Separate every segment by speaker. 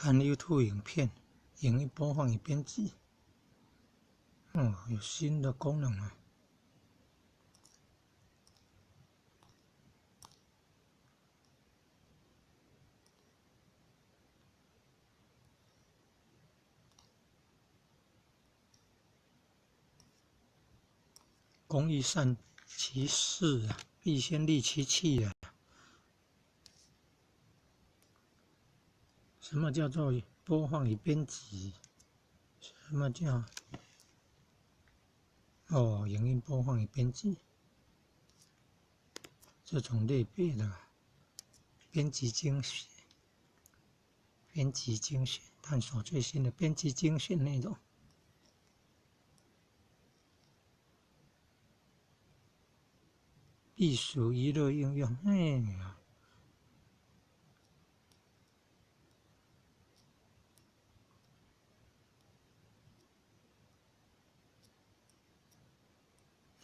Speaker 1: 看 YouTube 影片，影音播放與編輯。哦，有新的功能啊！工欲善其事啊，必先利其器啊。什麼叫做播放與編輯？什麼叫？哦，影音播放與編輯，這種類別的編輯精選，編輯精選，探索最新的編輯精選內容。藝術娛樂應用，哎呀！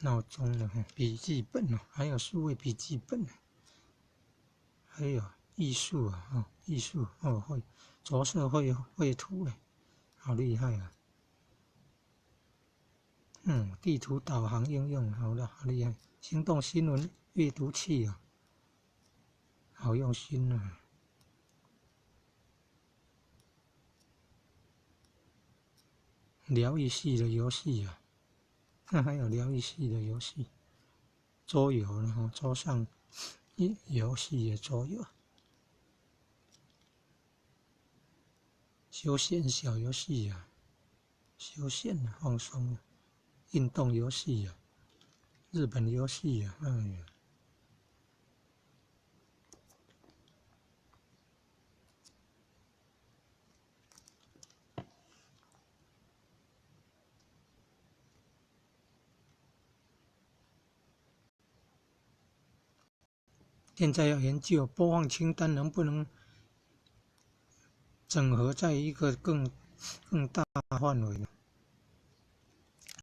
Speaker 1: 鬧鐘了，筆記本哦，還有數位筆記本，還有藝術啊，哦，藝術哦，繪着色繪繪圖嘞，好厲害啊！地圖導航應用，好了，好厲害！行動新聞閱讀器啊，好用心啊！療癒系的遊戲啊。那還有療癒系的遊戲，桌遊，然後桌上遊戲的桌遊，休閒小遊戲啊，休閒放鬆，運動遊戲啊，日本遊戲啊，哎呀。現在要研究播放清單能不能整合在一個更大範圍。